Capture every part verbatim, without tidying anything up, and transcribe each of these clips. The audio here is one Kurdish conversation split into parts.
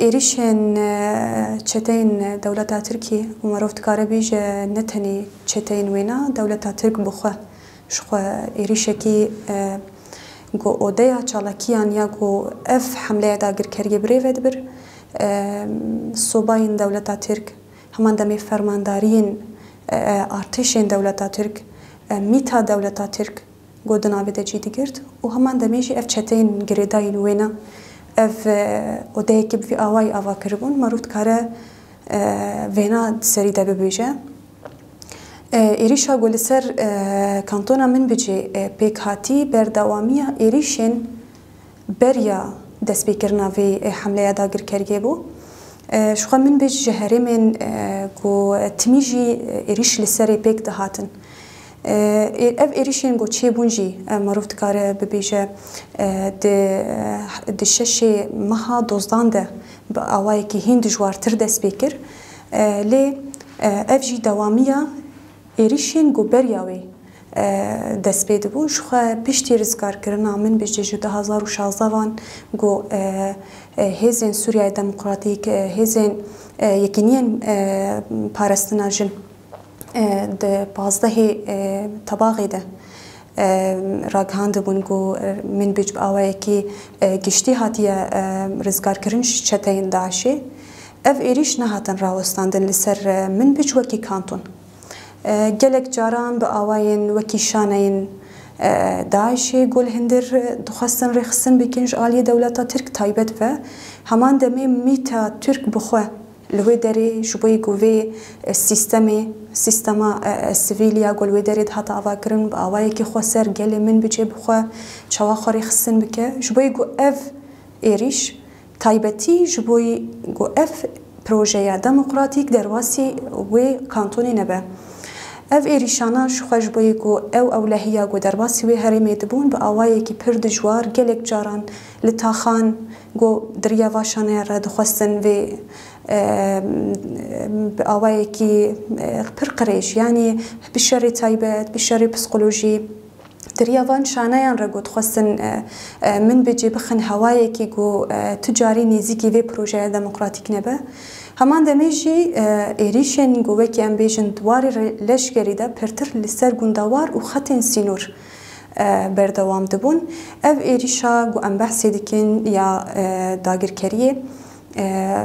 Êrîşên, e, çeteyên dewleta Tirkî û merov dikare bêje ne tenê çeteyên wêna, dewleta Tirk bi xwe ji xwe êrîşekî, e, ku odeya çalakiyan ya ku ev hemleya dagirkeriyê bi rê ve dibir, e, sobayên dewleta Tirk, heman demê fermandariyên, e, artêşên dewleta Tirk, e, mîta dewleta Tirk, ku di navê de cî digirt û heman demê jî ev çeteyên girêdayî li wêna ev, e, odeyekî bi vî awayî ava kiribûn, merov dikare, e, vêna di serî de bibêje. E, êrîşa ku li ser, e, kantona Minbicê, e, pêk hatî, berdewamiya êrîşên beriya destpêkirina vê, e, hemleya dagirkeriyê bû. E, ji xwe Minbic ji herêmên, e, ku timî jî, e, êrîş li serê pêk dihatin. E, ê-, ev êrîşên ku çêbûn jî, e, merov dikare bibêje, e, di, di şeşê meha dozdan de bi awayekî hîn dijwartir dest pê kir. E, lê, e, ev jî dewamiya êrîşên ku beriya wê, e, dest pê dibû. Ji xwe piştî rizgarkirina Minbicê ji du hazar û şazdehan ku, e, e, hêzên Sûriyeyê Demokratîk, e, hêzên, e, Yekîniyên, e, Parastina Jin, e, di pazdehê, e, Tebaxê de, e, ragihandibûn ku, e, Minbic bi awayekî, e, giştî hatiye, e, rizgarkirin ji çeteyên DAIŞê. Ev êrîş nehatin rawestandin li ser, e, Minbic wekî kanton. E, gelek caran bi awayên wekî şaneyên, e, DAIŞê ku li hundir, e, dixwestin rêxistin bikin ji aliyê dewleta Tirk taybet ve. Heman demê mîta Tirk bi xwe li wê derê ji bo ku vê, e, sîstemê, sîstema, e, e, sivîl ya ku li wê derê dihate avakirin bi awayekî xweser gelê Minbicê bi xwe çawa xwe rêxistin bike. Ji bo ku ev êrîş taybetî ji bo ku ev projeya demokratîk derbasî wê kantonê nebe. Ev êrîşana ji xwe ji bo ku ew ewlehiya ku derbasî wê herêmê dibûn bi awayekî pir dijwar, gelek caran li taxan ku di riya va şaneya re dixwestin vê, e, bi awayekî, e, pir qirêj, yanî bi şerê taybet, bi şerê psîkolojî, di riya van şaneyan re ku dixwestin, e, e, Minbicê bixin hewayekî ku, e, tu carî nêzîkî vê projeya demokratîk nebe. Heman demê jî, e, êrîşên ku wekî em bêjin di warê re-, leşkerî de pirtir li ser gundawar û xetên sînor, e, berdewam dibûn. Ev êrîşa ku em behsê dikin ya, e, dagirkeriyê, e,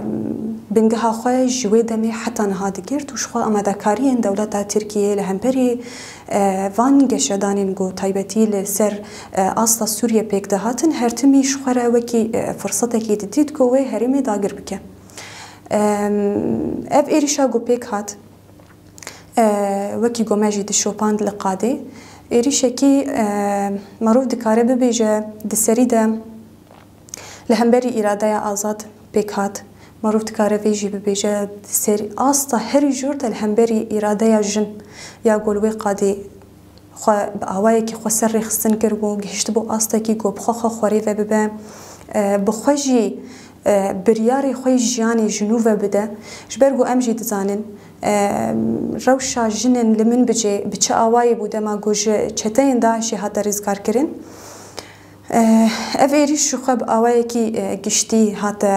bingeha xwe ji wê demê heta niha digirt û ji xwe amadekariyên dewleta Tirkiyê li hemberî, e, van geşedanên ku taybetî li ser, e, asta Sûriye pêk dihatin, her timî ji xwe re wekî, e, firsetekî didît ku wê herêmê dagir bike. E, ev êrîşa ku pêk hat, e, wekî ku me jî dişopand li qadê, êrîşekî, e, merov dikare bibêje di serî de li hemberî îradeya azad pêk hat. Merov dikare vê jî bibêje, di ser asta herî jor de li hemberî îradeya jin ya ku li wê qadê xwe bi awayekî xweser rêxistin kiribû, gihiştibû astekî ku bi xwe xwe xwerê ve bibe, e, bi xwe jî, e, biryarê xwe yê jiyanê ji nû ve bide. Ji ber ku em jî dizanin, e, rewşa jinên li Minbicê bi çi awayî bû dema ku ji çeteyên DAIŞê hate rizgarkirin. Eh, ev êrîş ji xwe bi awayekî, eh, giştî hate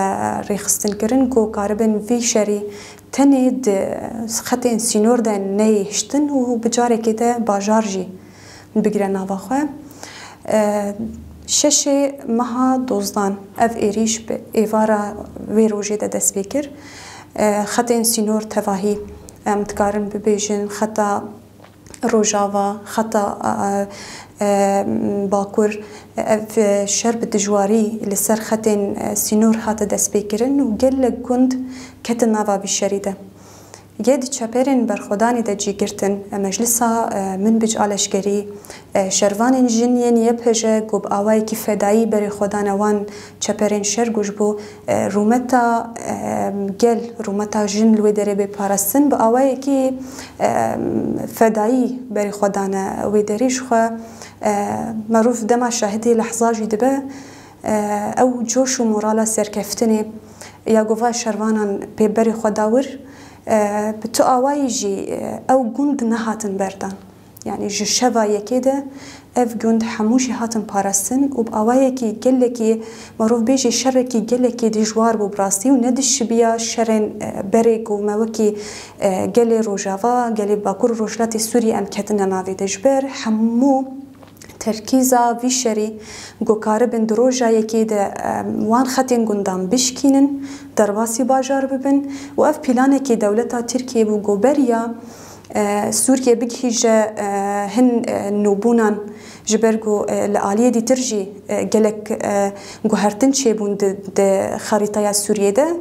rêxistinkirin ku karibin vî şerî tenê di xetên sînor de neyê hiştin û bi carekê de bajar jî bigire nava xwe. Eh, şeşê meha dozdan ev êrîş bi êvara wê rojê de dest pê kir. Eh, xetên sînor tevahî em dikarin bibêjin xeta Rojava, xeta, e, e, Bakur, ev şer bi dijwarî li ser xetên, e, sînor hate destpêkirin û gelek gund ketin nava vî şerî de. Yê di çeperên berxwedanê de cî girtin, e, Meclisa, e, Minbic a Leşkerî, e, şervanên jin yên Y P J ku bi awayekî fedayî berê xwe dane wan çeperên şer ku ji bo, e, rûmeta, e, gel, rûmeta jin li wê derê bê parastin, bi awayekî, e, fedayî berê xwe dane wê derê. Ji xwe, e, merov dema şahidê lehza jî dibe, e, ew coş û morala serkeftinê ya ku va şervanan pê berê xwe da wir, e, bi tu awayî jî, e, ew gund nehatin berdan. Yanî ji şeva yekê de, Ev gund hemû jî hatin parastin û bi awayekî gelekî, merov bêjî şerekî gelekî dijwar bû bi rastî û nedişibiya şerên, e, berê ku me wekî, e, gelê Rojava, gelê Bakur û Rojhilatê Sûriyê em ketine navê de. Ji ber hemû terkîza vî şerî ku karibin di roja yekê de, e, wan xetên gundan bişkînin, derbasî bajar bibin û ev planekî dewleta Tirkiyê bû ku beriya e, Sûriye bigihîje, e, hin, e, nûbûnan, ji ber ku, e, li aliyê dîtir jî, e, gelek, e, guhertin çêbûn di, di xerîtaya Sûriyê de.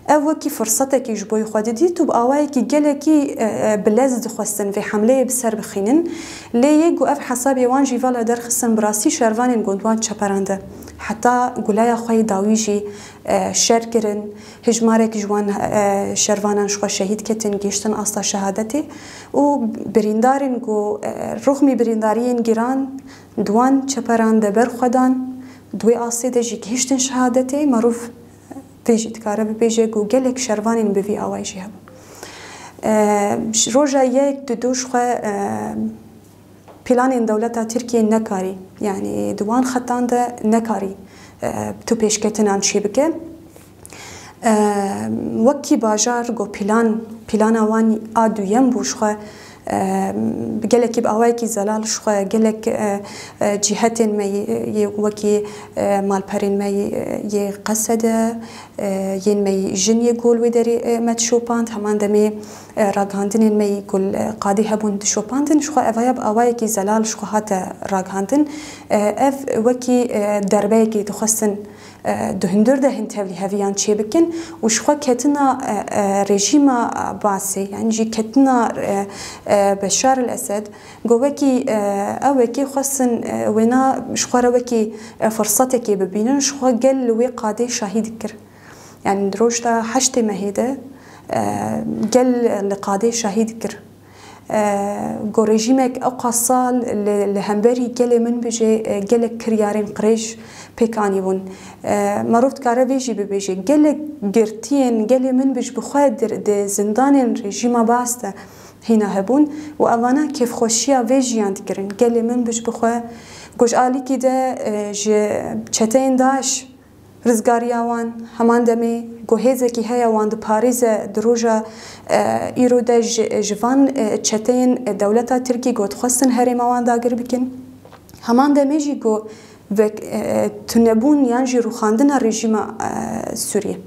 Ev wekî firsetekî ji bo xwe didît û bi awayekî gelekî, e, e, bilez dixwestin vê hemleyê bi ser bixînin. Lê yê ku ev hesabê wan jî vala derxistin, bi rastî şervanên gund wan çeperande. Heta guleya xwe yê dawî jî, e, şer kirin. Hijmarek ji wan, e, şervanan ji xwe şehîd ketin, gihiştin asta şehadetê û birîndarên ku, e, ruxmî birîndariyên giran di wan çeperan de ber xwe dan, di wê astê de jî gihiştin şehadetê. Merov vê jî dikare bibêje ku gelek şervanên bi vî awayî jî hebûn. E, ji roja yek, du, du ji xwe, e, planên dewleta Tirkiyê nekarî, yanî di wan xetan de nekarî, e, tu pêşketinan çêbike. E, wekî bajar ku plan, plana wan a duyem bû ji xwe, e, gelekî bi awayekî zelal ji xwe, gelek, e, e, cîhetên me yê, yê wekî, e, malperên me yê, yê Qesede, e, yên me yî jin yê ku li wê derê, e, me dişopand, heman demê, e, ragihandinên me yî ku li, e, qadê hebûn dişopandin, ji xwe evaya bi awayekî zelal ji xwe hate ragihandin. E, ev wekî, e, derbeyekê dixwestin, e, di hundir de hin tevlîheviyan çêbikin û ji xwe ketina, e, e, rejîma, e, Baasê, yanî jî ketina, e, e, Beşar el Esed, ku wekî, e, ew wekî xwestin, e, wêna ji xwe re wekî, e, firsetekê bibînin, ji xwe gel li wê qadê şahî dikir. Yanî di rojda heştê mehê de, e, gel li qadê şahî dikir. E, ku rejîmek ewqas sal li, li hemberî gelê Minbicê, e, gelek kiryarên qirêj pêk anîbûn. E, merov dikare vê jî bibêje, gelek girtiyên gelê Minbic bi xwe di, di zindanên rejîma Baas de hîna hebûn û evana kêfxweşiya vê jiyan dikirin. Gelê Minbic bi xwe ku ji alîkî de, e, ji çeteyên DAIŞ rizgariya wan, heman demê ku hêzekî heye wan diparêze, di roja, e, îro de ji, ji van, e, çeteyên, e, dewleta Tirkî ku dixwestin herêma wan dagir bikin. Heman demê jî ku vek-, e, tunebûn yan jî rûxandina rejîma, e, Sûriyê.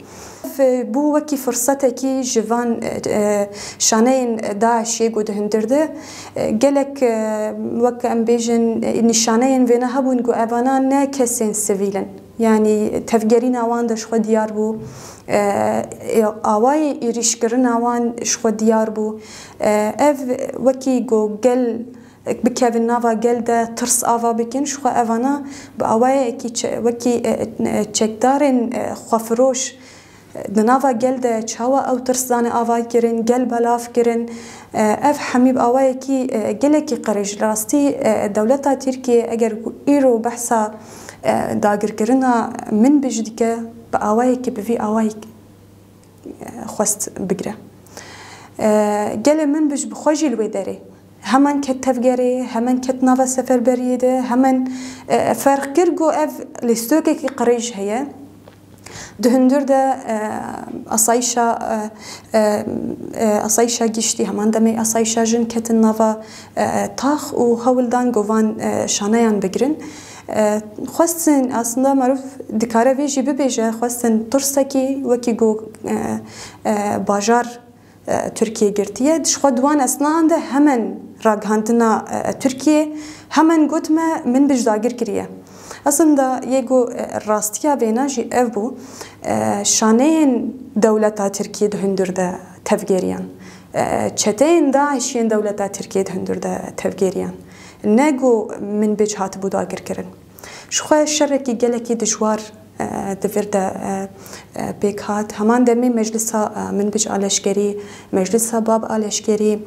Ev bû wekî firsetekî ji van, e, e, şaneyên DAIŞê ku di hundir de, e, gelek, e, wek em bêjin, e, nîşaneyên vêne hebûn ku evana ne kesên sivîl in. Yanî tevgerîna wan de ji xwe diyar bû, e, e, awayê êrîşkirina wan ji xwe diyar bû. E, ev wekî ku gel bikevin nava gel de tirs ava bikin, ji xwe evana bi awayekî çe-, wekî, e, e, çekdarên, e, xwefiroş, e, di nava gel de çawa ew tirs dane ava kirin, gel belav kirin. E, ev hemî bi awayekî, e, gelekî qirêj. Li rastî, e, dewleta Tirkiyê eger ku îro behsa, e, dagirkirina Minbij dike, bi awayekî, bi vî awayî, e, xwest bigire. E, gelê Minbij bi xwe jî li wê derê hemen ket tevgerê, hemen ket nava seferberiyê de, hemen, e, ferq kir ku ev lîstokekî qirêj heye. Di hundir de, e, asayîşa, e, e, e, asayîşa giştî, heman demê asayîşa jin ketin nava, e, e, tax û hewl dan ku van, e, şaneyan bigirin. E, xwestin, aslında merov dikare vê jî bibêje, xwestin tirsekî wekî ku, e, e, bajar, e, Tirkiye girtiye. Ji xwe di wan esnayan de hemen ragihandina, e, Tirkiye, hemen got me Minbij dagir kiriye. Aslında yê ku, e, rastiya vêna jî ev bû, e, şaneyên dewleta Tirkiye di hundir de tevgeriyan. E, çeteyên DAIŞ yên dewleta Tirkiye di hundir de tevgeriyan. Ne ku Minbij hatibû dagirkirin. Ji xwe şerekî gelekî dijwar, e, di vir de, e, e, pêk hat. Heman demê Meclisa, e, Minbij a Leşkerî, Meclisa Bab a Leşkerî,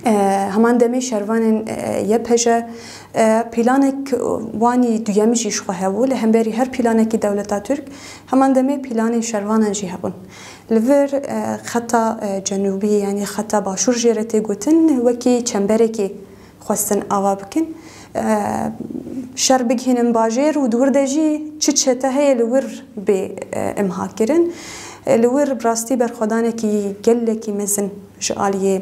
e, heman demê şervanên, e, Y P J, e, planek wanî duyemî jî ji xwe hebû. Li hemberî her planekî dewleta Tirk, heman demê planên şervanan jî hebûn. Li vir, e, xeta, e, cenûbî, yanî xeta başûr jê re tê gotin, wekî çemberekî xwestin ava bikin. e, şer bigihînin bajêr û di wir de jî çi çete heye li wir bê, e, imha kirin. E, li wir bi rastî berxwedanekî gelekî mezin ji aliyê,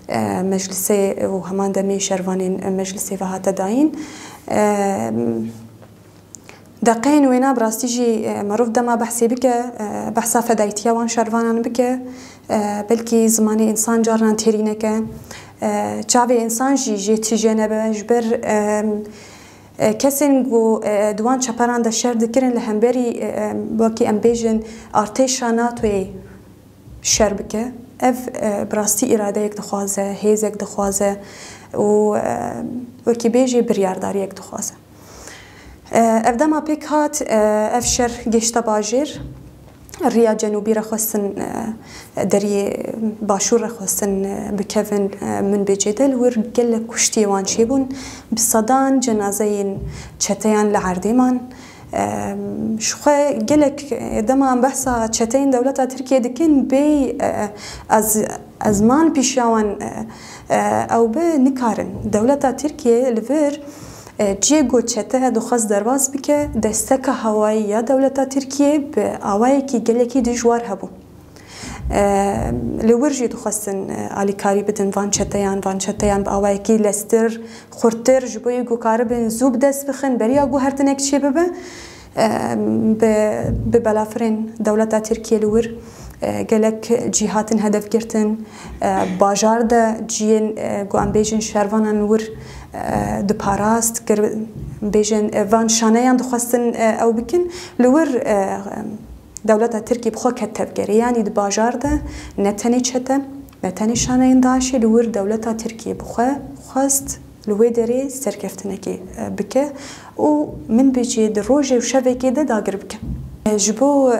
e, meclisê û heman demê şervanên, e, meclisê ve hate dayîn. E, Deqeyên wêna bi rastî jî, e, mirov dema behsê bike, e, behsa fedayîtiya wan şervanan bike, e, belkî zimanê însan carinan têrî neke, e, çavê însan jî jê tije nebe. Ji ber, e, e, kesên ku, e, di wan çeperan de şer dikirin li hemberî, e, e, wekî em bêjin artêşa NATOyê şer bike. Ev, e, bi rastî îradeyek dixwaze, hêzek dixwaze û, e, wekî bêjê biryardariyek dixwaze. E, ev dema pêk hat, e, ev şer gêşte bajêr. Riya Cenûbî re xwestin, e, deriyê Başûr re xwestin, e, bikevin, e, Minbicê de. Li wir gelek kuştiyê wan çêbûn. Bi sedan cenazeyên çeteyan li erdê man. Em, ji xwe gelek, e, dema em behsa çeteyên dewleta Tirkiyê dikin, bêyî, e, ez, ezman pîşiya wan, e, e, ew bi nikarin. Dewleta Tirkiyê li vir, e, cihê ku çete dixwest derbas bike, desteka hewayî ya dewleta Tirkiyê bi awayekî gelekî dijwar hebû. E, li wir jî dixwestin, e, alîkarî bidin van çeteyan, van çeteyan bi awayekî lestir, xurttir, ji bo ku karibin zû bi dest bixin, beriya ku her tinek çêbibe. E, bi, bi balafirên dewleta Tirkiyê li wir, e, gelek cî hatin hedef girtin. E, bajar de ciyên, e, ku em bêjin şervanan wir, e, diparast, kir, bêjin, e, van şaneyan dixwestin, e, ew bikin. Li wir, e, Dewleta Tirkiyê bi xwe ket tevgerê, yanî di bajar de ne tenê çete, ne tenê şaneyên DAIŞê, li wir dewleta Tirkiyê bi xwe xwest li wê derê serkeftinekê, e, bike û Minbicê di rojê û şevekê de dagir bike. E, ji bo, e,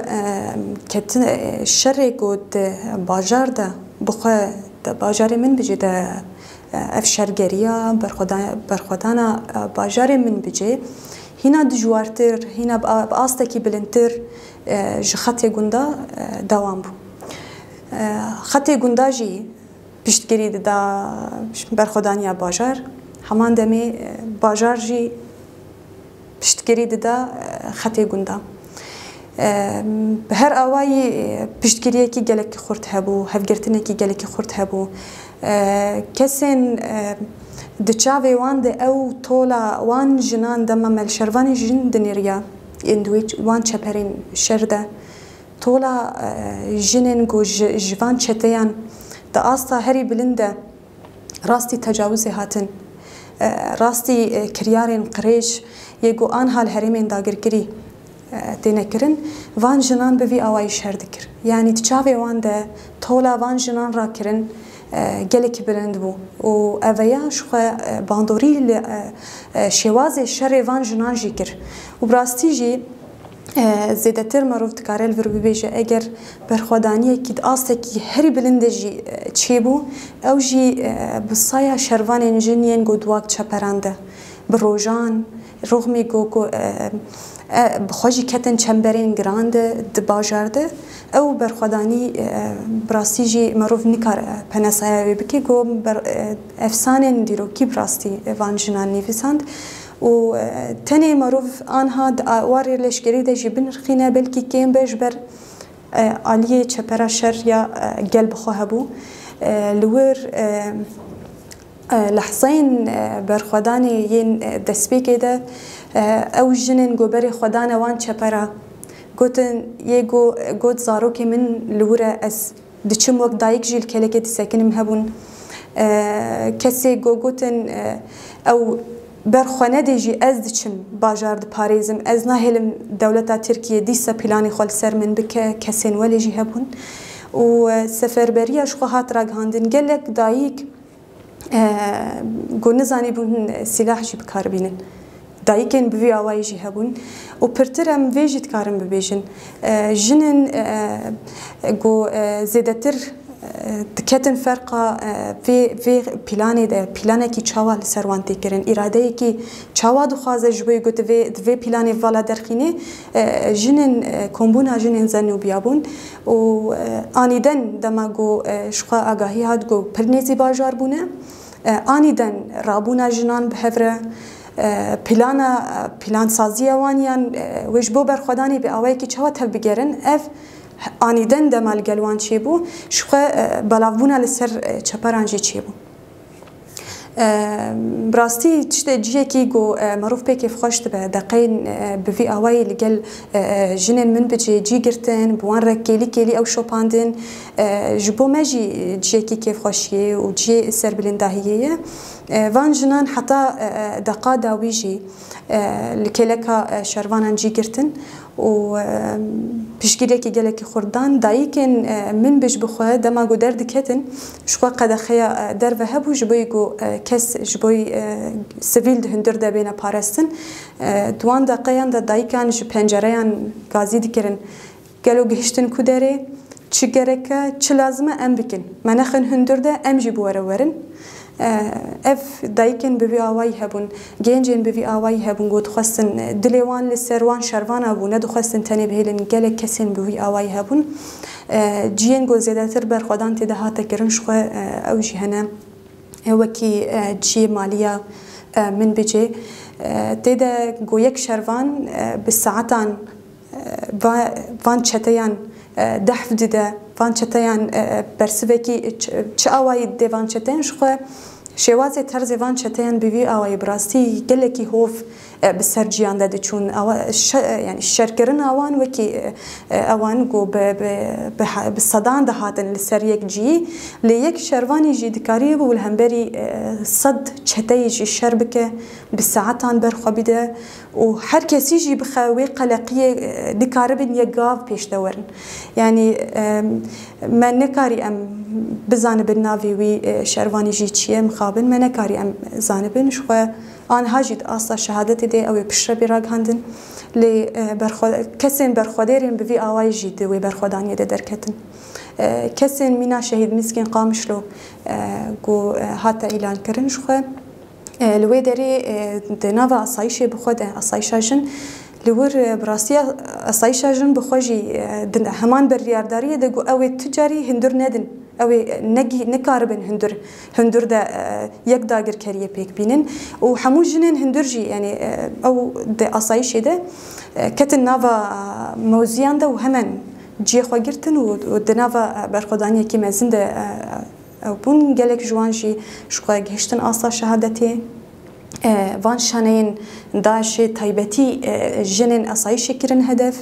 ketin, e, şerê ku di bajar de bi xwe, di bajarê Minbicê de, e, ev şergeriya berxweda-, berxwedana, e, bajarê Minbicê hîna dijwartir, hîna bi a-, bi astekî bilindtir, e, ji xetê gunda, e, dewam bû. E, xetê gunda jî piştgirî dida berxwedaniya bajar. Heman demê, e, bajar jî piştgirî dida, e, xetê gunda. E, bi her awayî, e, piştgiriyekî gelekî xurt hebû, hevgirtinekî gelekî xurt hebû. E, kesên, e, di çavê wan de ew tola wan jinan dema me li şervanê jin dinêriya, yên di wê ç-, wan çeperên şer de, tola, e, jinên ku ji, ji van çeteyan di asta herî bilind de rastî tecawizê hatin, e, rastî, e, kiryarên qirêj yê ku anha li herêmên dagirkirî, e, têne kirin, van jinan bi vî awayî şer dikir. Yanî di çavê wan de tola van jinan rakirin, e, gelekî bilind bû û eveya ji xwe, e, bandorî li, e, e, şêwazê şerê van jinan jî kir. Û bi rastî jî, e, zêdetir mirov dikare li vir bibêje, eger berxwedaniyekî di astekî herî bilind de jî, e, çêbû, ew jî, e, bi saya şervanên jin yên ku di wan çeperan de bi rojan, rexmê ku, ku, e, e, bi xwe jî ketin çemberên giran de di bajar de, ew berxwedanî, e, bi rastî jî mirov nikare, e, penesaya wê bike ku ber-, e, efsanên dîrokî bi rastî, e, van jinan nivîsand û, e, tenê mirov anha di a-, warê leşkerî de jî binirxîne, belkî kêm be ji ber, e, aliyê çepera şer ya, e, gel bi xwe hebû. E, li wir, e, E, lehzeyên, e, berxwedanê yên, e, destpêkê de, e, ew jinên ku berê xwe dane wan çepera, gotin, yê go-, got, zarokê min li wir e, ez diçim wek dayik jî li kelekê disekinim hebûn. E, kesê go-, gotin, e, ew ber xwe nedê jî ez diçim bajar diparêzim, ez nahêlim dewleta Tirkiyê dîsa planê xwe li ser min bike, kesên welê jî hebûn. Û, e, seferberiya ji xwe hat ragihandin. Gelek dayik e, ku nizanîbûn sîlah jî bi kar bînin. Dayikên bi vî awayî jî hebûn û pirtir em vê jî dikarin bibêjin. E, jinên, e, ku, e, zêdetir, e, diketin ferqa, e, vê, vê planê de, planekî çawa li ser wan tê kirin, îradeyekî çawa dixwaze ji bo ku di vê, di vê planê vala derxînê, e, jinên, e, kombûna jinên Zenûbiya bûn û, e, anîden dema ku, e, ji xwe agahî hat ku pir nêzî bajar bûne, e, anîden rabûna jinan bi hev re, e, plana, e, plansaziya wan yan, e, wê ji bo berxwedanê bi awayekî çawa tevbigerin, ev anîden dema li gel wan çêbû, ji xwe, e, belavbûna li ser, e, çeperan jî çêbû. E, bi rastî tiştê cihekî ku, e, mirov pê kêfxweş dibe, deqeyên, e, bi vî awayî li gel, e, e, jinên min bicê cî girtin, bi wan re kêlî kêlî ew şopandin, e, ji bo me jî cihekî kêfxweşiyê û cihê serbilindahiyê ye. E, van jinan heta, e, e, deqa dawî jî, e, li kêleka, e, şervanan cî girtin û, e, piştgiriyekî gelekî xurt dan. Dayikên, e, min bic bi xwe dema ku derdiketin, ji xwe qedexeya, e, derve hebû, ji bo ku, e, kes ji bo, e, sivîl di hundir de bêne parestin. E, di wan deqeyan de dayikan ji pencereyan gazî dikirin. Gelo gihiştin ku derê? Çi gerek e, çi lazim e, em bikin. Me nexin hundir de, em jî bi we re werin. E, ev dayikên bi vî awayî hebûn, gencên bi vî awayî hebûn, ku dixwestin, e, dilê wan li ser wan şervana bû, nedixwestin tenê bihêlin, gelek kesên bi vî awayî hebûn. E, ciyên ku zêdetir berxwedan tê de hate kirin, ji xwe, e, ew jî hene, e, wekî, e, ciyê maliya, e, min bicê. E, tê de ku yek şervan, e, bi saetan, e, va-, van çeteyan, e, dehf dide, van çeteyan, e, e, bersivekî çi, çi awayî didê van çeteyan, ji xwe şêwazê terzê van çeteyan bi vî awayî bi rastî gelekî hov, e, bi ser ciyan de diçûn. Awa, şe-, e, yani şerkirina wan wekî, e, e, ewan ku bi, bi, bi ha-, bi sedan dihatin li ser yek cihî, lê yek şervanî jî dikarî bi hemberî, e, sed çeteyê jî şer bike, bi saetan ber xwe bide û her kesî jî bixe wê qeleqiyê, e, nikaribin yek gav pêş de werin. Yani, e, me nekarî em bizanibin navê wî, e, şervanî jî çi ye, mixabin me nekarî em zanibin. Ji xwe aniha jî di asta şehadetê de ew ê piştre bê ragihandin. Lê, e, berxwe-, kesên berxwedêrên bi vî awayî jî di wê berxwedaniyê de derketin. E, kesên mîna Şehîd Mizgîn Qamişlo, e, ku, e, hate îlankirin ji xwe, e, li wê derê, e, di nava asayîşê bi xwe de, asayîşa jin, li wir, e, bi rastiya asayîşa jin bi xwe jî, e, di heman biryardariyê de got, ew ê tu carî hundir nedin. Ew ê negî-, nikaribin hundir, hundir de, e, yek dagirkeriyê pêk bînin. Û hemû jinên hundir jî, yani, e, ew di asayîşê de, e, ketin nava, e, mewziyan de û hemen cihê xwe girtin û, û di nava, e, berxwedaniyekî mezin de, e, ew bûn. Gelek ji wan jî ji xwe gihiştin asta şehadetê. E, van şaneyên DAIŞê taybetî, e, jinên asayîşê kirin hedef.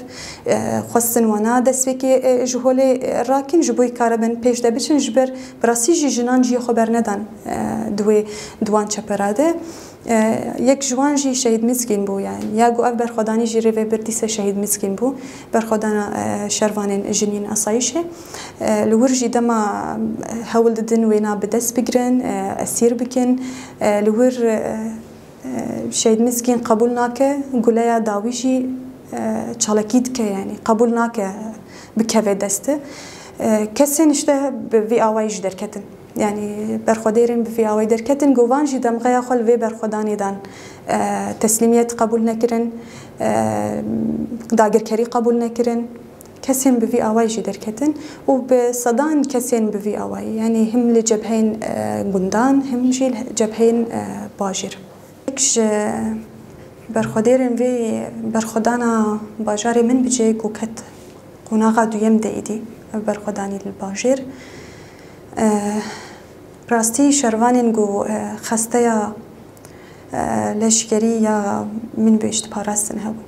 E, xwestin wana destpêkê, e, ji holê, e, rakin, ji bo karibin pêş de biçin, ji ber bi rastî jî jinan cihê xwe bernedan, e, di wê, di wan çepera de. E, yek ji wan jî Şehîd Mizgîn bû, yani ya ku ev berxwedanî jî rê ve bir, dîse Şehîd Mizgîn bû, berxwedana, e, şervanên jinîn asayîşê. E, li wir jî dema, e, hewl didin wêna bi dest bigirin, e, esîr bikin. E, li wir, e, e, Şehîd Mizgîn qebûl nake, guleya dawî jî, e, çalakî dike, yani qebûl nake bikeve destê. E, kesên işte bi vî awayî jî derketin. Yani berxwedêrên bi vî awayî derketin, govan jî demxeya xwe li vê berxwedanê dan, e, teslîmiyet qebûl nekirin, e, dagirkerî qebûl nekirin. Kesên bi vî awayî jî derketin û bi sedan kesên bi vî awayî, yani him li cebheyên, e, gundan, him jî li cebheyên, e, bajêr. Yek ji berxwedêrên vê berxwedana bajarê Minbicê ku ket qonaxa duyem de êdî, ev berxwedanî li bajêr. E, rastî şervanên ku, e, xesteya, e, leşkerî ya Minbic diparastin hebû.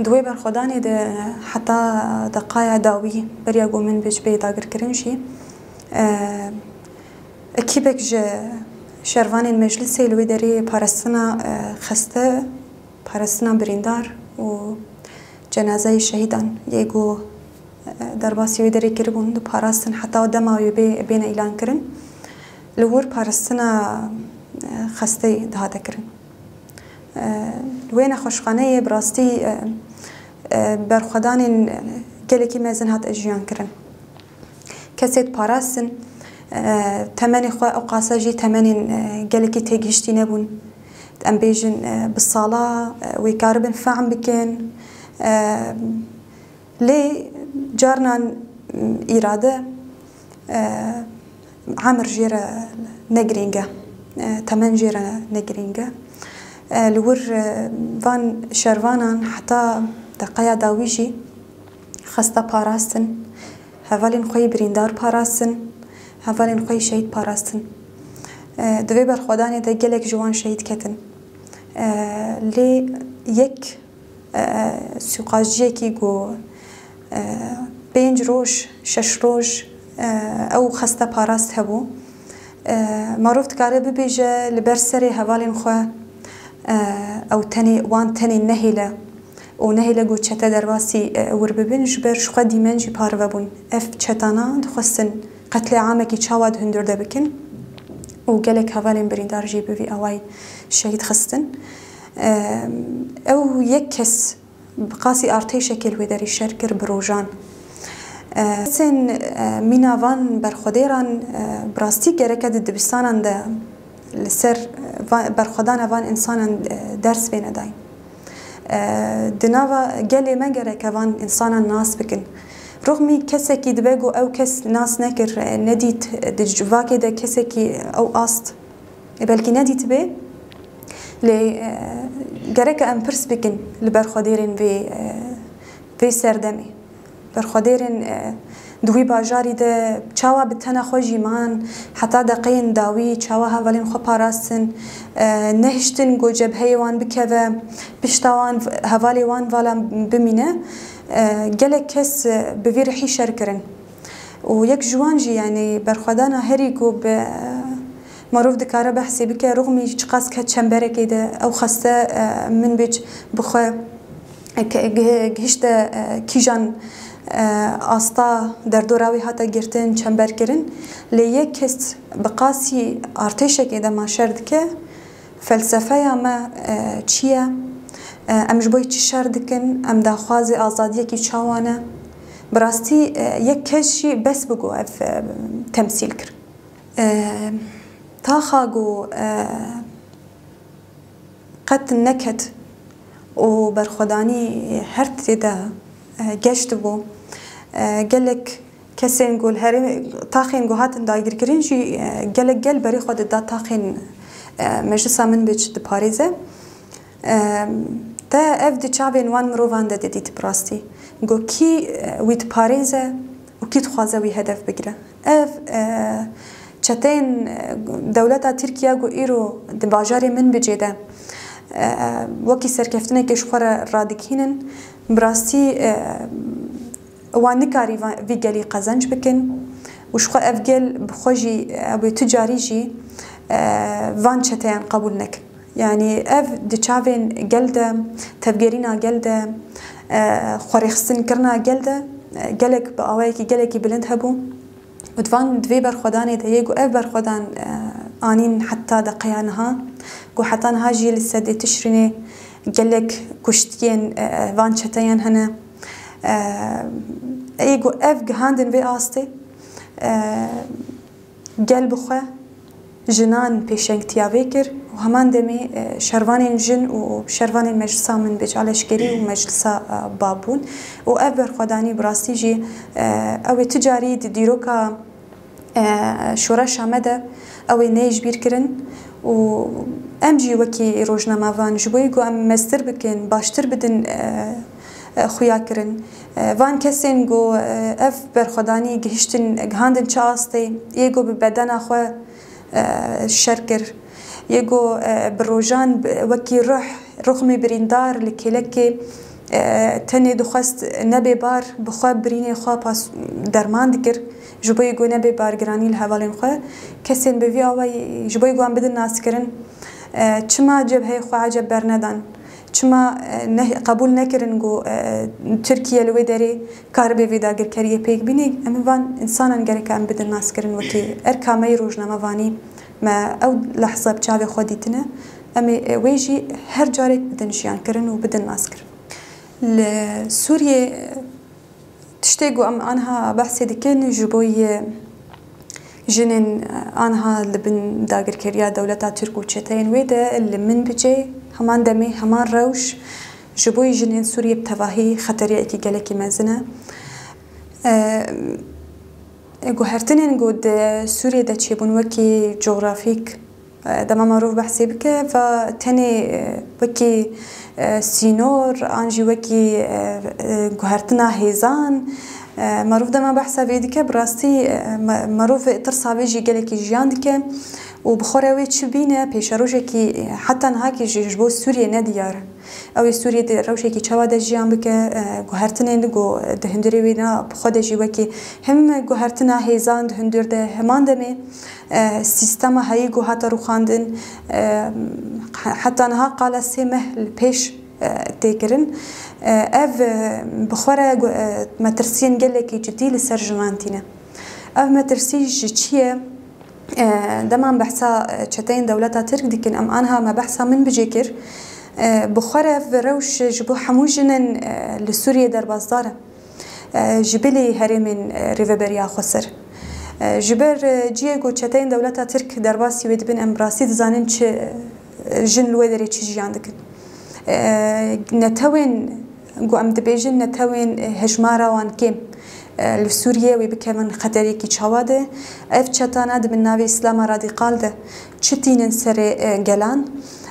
Di wê berxwedanê de heta deqaya dawî beriya ku Minbic bê dagirkirin jî, e, ekîbek ji şervanên meclisê li wê derê parastina, e, xeste, parastina birîndar û cenazeyê şehîdan yê ku, e, derbasî wê derê kiribûn, diparastin heta dema wê bê, bêne îlankirin. Li wir parastina, e, xesteyê dihate kirin. E, li wê nexweşxaneyê bi rastî, e, e, berxwedanên gelekî mezin hate jiyan kirin. Kesê diparastin, e, temenê xwe ewqasa jî temenên, e, gelekî têgihiştî nebûn. Em bêjin, e, bi sala, e, wê karibin fehm bikin. E, lê carinan, m, îrade, e, emir jê re ne girîng e, e, temen jê re ne girîng e. E, li wir, e, van şervanan heta deqeya dawî jî xeste parastin, hevalên xwe yî birîndar parastin, hevalên xwe yî şehîd parastin. E, di vê berxwedanê de gelek ji wan şehîd ketin. E, lê yek, e, sûqajiyekî ku, e, pênc roj, şeş roj, e, ew xeste parast hebû. E, marov dikare bibêje li ber serê hevalên xwe, e, ew tenê, wan tenê nehêle û nehêle ku çete derbasî, e, wir bibin, ji ber ji xwe dîmen jî parve bûn. Ev çetana dixwestin qetlê amekî çawa di hundir de bikin û gelek hevalên birîndar jî bi vî awayî şehîd xistin. E, ew yek kes bi qasî artêşekê li wê derê şer kir bi rojan. E, kesên, e, mîna van berxwedêran, e, bi rastî gereke di dibistanan de li ser, e, va-, berxwedana van însanan, e, ders bêne dayîn. E, di nava gelê me gereke van însanan nas bikin. Rixmî kesekî dibe ku ew kes nas nekir, e, nedît, e, di civakê de kesekî ew ast, e, belkî nedîtibê. Lê, e, gereke em pirs bikin li berxwedêrên vê, e, vê serdemê. Berxwedêrên, e, di wî bajarî de çawa bi tena xwe jî man, heta deqeyên dawî çawa hevalên xwe parastin, e, nehiştin ku cebheyê wan bikeve, pişta wan, hevalê wan vala bimîne. E, gelek kes, e, bi vî rihî şer kirin. Û yek ji wan jî, yanî berxwedana herî ku bi, e, marov dikare behsê bike, rixmî çiqas ke çemberekê de ew xeste, e, min bêj bi xwe ke-, gi-, gihişte, e, kîjan, e, asta derdora wî hate girtin, çember kirin. Lê yek kes bi qasî artêşekê dema şer dike, felsefeya me, e, çi ye? E, em ji bo çi şer dikin? Em daxwazê azadiyekî çawa ne? Bi rastî, e, yek kes jî bes bi ku ev, e, temsîl kir. E, taxa ku, e, qet neket û berxwedanî her tê de, e, geş dibû. E, gelek kesên ku li herêmê, taxên ku hatin dagirkirin jî, e, gelek gel berê xwe dida taxên, e, Meclisa Minbic diparêze. E, te ev di çavên wan mirovan de didît bi rastî. Ku kî, e, wî diparêze û kî dixwaze wî hedef bigire. Ev, e, çeteyên, e, dewleta Tirkiye ku îro di bajarê Minbicê de, e, wekî serkeftinekê ji xwe re radigihînin, bi rastî, e, wan nikarî va-, vî gelî qezenc bikin û ji xwe ev gel bi xwe jî, e, ew ê tu carî jî, e, van çeteyan qebûl nekin. Yanî ev di çavên gel de, tevgerîna gel de, e, xwerêxistin kirina gel de, e, gelek bi awayekî gelekî bilind hebû. Û di van, di vê berxwedanê de yê ku ev berxwedan, e, anîn heta deqeya niha, ku heta niha jî li sedê Tişrînê gelek kuştiyên, e, van çeteyan hene. E, yê ku ev gihandin vê astê, e, gel bi xwe jinan pêşengtiya vê kir û heman demê, e, şervanên jin û şervanên Meclisa Minbic a Leşkerî û Meclisa, e, Bab bûn. Û ev berxwedanî bi rastî jî, e, ew ê tu carî di dîroka, e, şoreşa me de ew ê neyê ji bîr kirin û em jî wekî rojnamevan ji bo ku em meztir bikin, baştir bidin, e, e, xuya kirin. E, van kesên ku, e, ev berxwedanî gihiştin, gihandin çi astê, yê ku bi bedena xwe, e, şer kir, yê ku, e, bi rojan bi, wekî ruh, ruxmê birîndar li kêlekê, e, tenê dixwest nebê bar, bi xwe birînê xwe pas derman dikir, ji bo yê ku nebê bargiranî li hevalên xwe. Kesên bi vî awayî ji bo yê ku em bidin naskirin, e, çima cebheyê xwe eceb bernedan? Çima, e, ne, qebûl nekirin ku, e, Tirkiye li wê derê karibê vê dagirkeriyê pêk bîne? Em ê van însanan gereke em bidin naskirin wekî erka me yê rojnamevanî me ew lehza bi çavê xwe dîtine. Em ê, e, wê jî her carek bidin jiyankirin û bidin naskirin. Li Sûriyê, e, Tiştê ku em anha behsê dikin ji bo yê jinên anha li bin dagirkeriya dewleta Tirk û çeteyên wê de li Minbicê heman demê, heman rewş ji bo yê jinên Sûriyê bi tevahî xeteriyekî gelekî mezin e. E, guhertinên ku di Sûriyê de çêbûn wekî cografîk, Dema merov behsê bike, va tenê, e, wekî, e, sînor, an jî wekî, e, e, guhertina hêzan, e, merov dema behsa vê dike, bi rastî, e, me-, merov tirsa vê jî gelekî jiyan dike û bi xwe re wê çi bîne, pêşerojekî, e, heta niha kî ji, ji bo Sûriyê nediyar e. Ew ê Sûriyê di rewşekî çawa de jiyan bike, e, guhertinên ku di hundirê wê ne bi xwe de jî wekî him guhertina hêzan di hundir de, heman demê, e, sîstema heyî ku hate rûxandin, e, he-, heta niha qala sê meh li pêş, e, tê kirin. E, ev, e, bi xwe re gu-, e, metirsiyên gelekî cidî li ser jinan tîne. Ev metirsî ji çi ye? E, dema em behsa, e, çeteyên dewleta Tirk dikin, em anha me behsa Minbicê kir. E, bi xwe re ev rewş ji bo hemû jinên, e, li Sûriyê derbasdar e. E, ji bilî herêmên, e, Rêveberiya Xweser. E, ji ber, e, cihê ku çeteyên dewleta Tirk derbasî wê dibin, em bi rastî dizanin çi, e, jin li wê derê çi jiyan dikin. E, netewên ku em dibêjin netewên, e, hejmara wan kêm, e, li Sûriyê wê bikevin xeterekî çawa de. Ev çetana di bin navê Îslama Radîkal de çi tînin serê, e, gelan.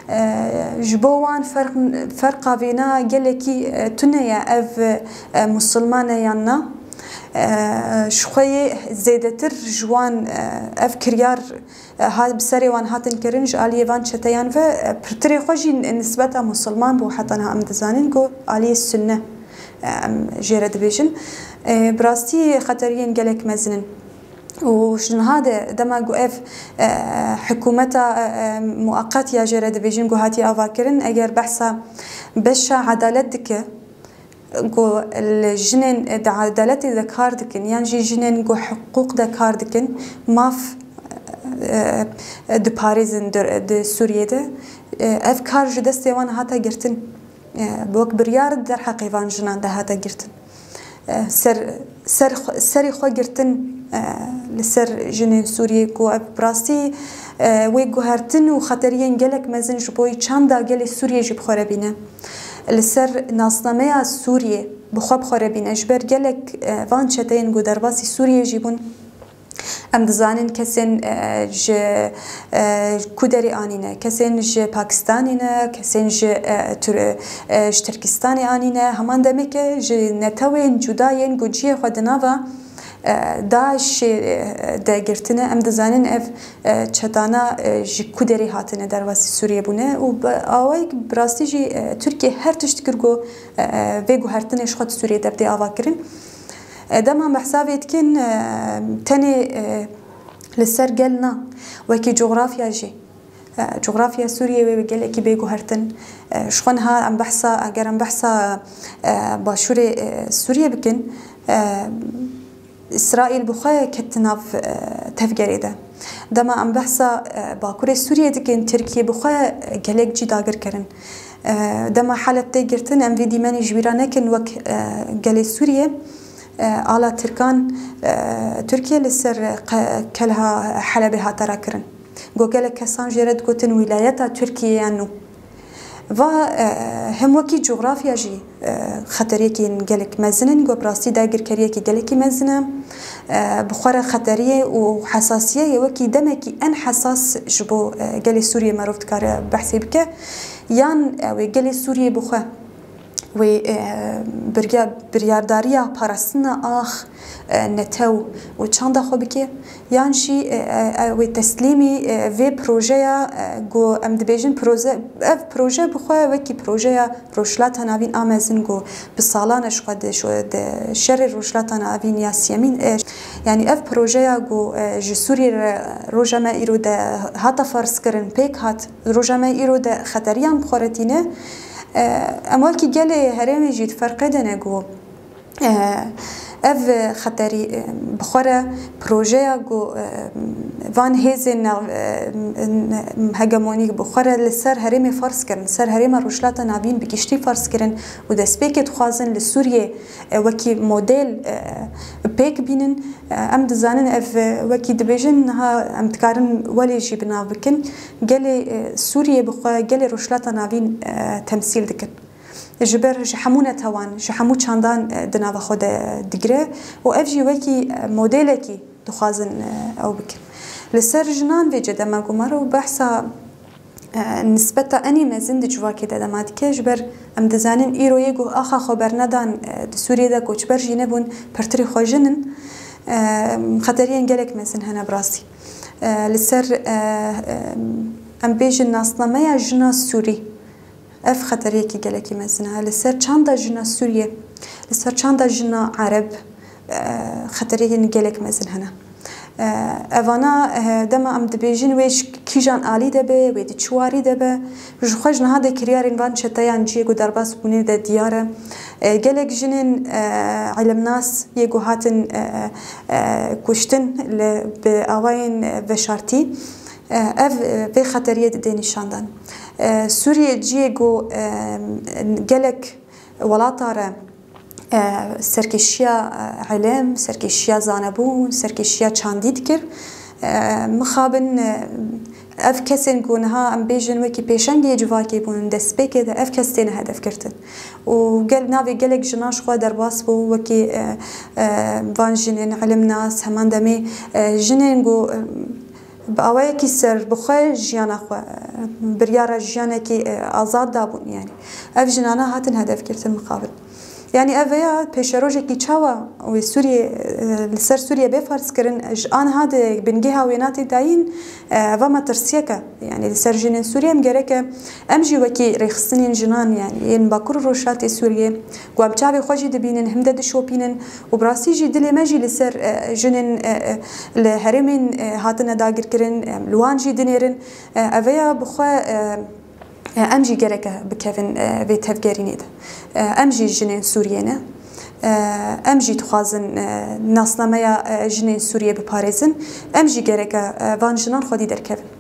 E, ji bo wan ferq-, ferqa vêna gelekî, e, tune ye, ev, e, musulman e yan na. E, ji xwe yê zêdetir ji wan, e, ev kiryar, e, ha-, bi serê wan hatin kirin, ji aliyê van çeteyan ve, e, pirtirê xwe jî nisbeta musulman bû, heta niha em dizanin ku aliyê sunne, e, em jê re dibêjin. E, bi rastî xeteriyên gelek mezin in. Û ji niha de dema ku ev, e, hikûmeta, e, e, muaqet ya jê re dibêjin ku hatiye avakirin, eger behsa beşa edalet dike, ku li jinên di edaletê de kar dikin yan jî jinên ku hiqûq de kar dikin, maf, e, e, diparêzin di, di Sûriyê de. E, ev kar ji destê wan hate girtin. E, wek biryar derheqê van jinan de hate girtin. E, ser, ser, serê xwe girtin, e, li ser jinên Sûriyê ku ev bi rastî, e, wê guhertin û xeteriyên gelek mezin ji bo çanda gelê Sûriyê jî bi xwe re bîne. Li ser nasnameya Sûriyê bi xwe bi xwe re bîne. Ji ber gelek, e, van çeteyên ku derbasî Sûriyê jî bûn, em dizanin kesên, e, ji, e, ku derê anîne, kesên ji Pakistanê ne, kesên ji, e, Tur-, e, ji Tirkistanê anîne, heman demê ke ji netewên cuda yên ku cihê xwe di nava, e, DAIŞê, e, de girtine. Em dizanin ev, e, çetana, e, ji ku derê hatine derbasî Sûriyê bûne û bi awayek bi rastî jî, e, Tirkiye her tişt kir ku, e, e, vê guhertinê ji xwe di Sûriyê de bidê avakirin. E, dema em behsa vê dikin, e, tenê, e, li ser gel na, wekî cografya jî. E, cografya Sûriyê wê gelekî bê guhertin. E, ji xwe niha em behsa, eger em behsa, e, başûrê, e, Sûriyê bikin, e, Îsraîl bi xwe ketin nav, e, tevgerê de. Dema em behsa, e, Bakurê Sûriyê dikin, Tirkiye bi xwe, e, gelek cî dagir kirin. E, dema Heleb tê girtin, em vî dîmenî ji bîra nekin wek, e, gelê Sûriyê, e, ala Tirkan, e, Tirkiye li ser qe-, kelha Helebê hate rakirin. Got gelek kesan jê re digotin wîlayeta Tirkiyê ya nû. Va, e, hem wekî cografya jî, e, xeteriyekî gelek mezin in, got bi rastî dagirkeriyekî gelekî mezin e. E, bi xwe re xeteriyê û hesasiyeyê wekî demekî en hesas ji bo, e, gelê Sûriyê merov dikare behsê bike. Yan, e, wê gelê Sûriyê bi xwe wê, e, birya-, biryardariya parastina ax, e, netew û çanda xwe bike, yan jî, e, e, e, wê teslîmî, e, vê projeya, e, ku em dibêjin proze-, ev proje bi xwe wekî projeya Rojhilata Navîn a mezin ku bi salan e ji xwe di şo-, di şerê Rojhilata Navîn ya siyemîn, e, yanî ev projeya ku, e, ji Sûriyê re roja me îro de hate ferzkirin, pêk hat, roja me îro de xeteriyan bi xwe re tîne. E, em wekî gelê herêmê jî di ferqê de ne ku, e, ev xeterî, e, bi xwe re projeya ku, e, van hêzên nav-, e, hegemonîk bi xwe re li ser herêmê ferz kirin, li ser herêma Rojhilata Navîn bi giştî ferz kirin û destpêkê dixwazin li Sûriyê, e, wekî model, e, pêk bînin. E, em dizanin ev, e, wekî dibêjin niha em dikarin welê jî bi nav bikin. Gelê, e, Sûriyê bi xwe gelê Rojhilata Navîn, e, temsîl dikin. Ji ber ji hemû netewan, ji hemû çandan, e, di nava xwe de digire û ev jî wekî, e, modelekî dixwazin, e, ew bikin. Li ser jinan vê cede me gumar û behsa, e, nisbeta enî mezin di civakê de dema dike, ji ber em dizanin îro yê ku axa xwe bernedan, e, di Sûriyê de koçber jî nebûn, pirtirê xwe jin in. E, xeteriyên gelek mezin hene bi rastî. E, li ser, e, e, em bêjin nasnameya jina Sûrî. Ev xeteriyekî gelekî mezin e. Li ser çanda jina Sûriye, li ser çanda jina Ereb, e, xeteriyên gelek mezin hene. E, evana, e, dema em dibêjin wê ji kîjan alî de be, wê di çi warî de be, ji xwe ji niha de kiryarên van çeteyan cihê ku derbas bûnê de diyar e. E, gelek jinên, e, ilimnas yê ku hatin, e, e, kuştin li, bi awayên, e, veşartî, e, ev, e, vê xeteriyê didê nîşandan. E, Sûriye cihê ku, e, gelek welata re, e, serkêşiya, e, ilim, serkêşiya zanebûn, serkêşiya çandî dikir. E, mixabin, e, ev kesên ku niha em bêjin wekî pêşengiyê civakê bûn, destpêkê de ev kes têne hedefgirtin. Û gel, navê gelek jinan ji xwe derbas bû, wekî, e, e, van jinên ilimnas, heman demê, e, jinên ku, e, bi awayekî serbixwe jiyana xwe, e, biryara jiyanekî, e, azad dabûn, yanî. Ev jinana hatin hedefgirtin mixabin. Yanî ev veya pêşerojekî çawa wê Sûriyê, e, li ser Sûriyê bê ferzkirin, ji aniha di bingeha wênatê dayîn, e, eva metirsiyek e. Yanî li ser jinên Sûriyê em gerek e, em jî wekî rêxistinên jinan, yanî yên Bakur û Rojhilatê Sûriyê, ku em çavê xwe jî dibînin, him de dişopînin û bi rastî jî dilê me jî li ser, e, jinên, e, e, li herêmên, e, hatine dagirkirin, em li wan jî dinêrin. E, ev veya bi xwe, e, E, em jî gerek e bikevin, e, vê tevgerînê de. E, em jî jinên Sûriyê ne. E, em jî dixwazin, e, nasnameya, e, jinên Sûriyê biparêzin. Em jî gerek e, e, van jinan xwedî derkevin.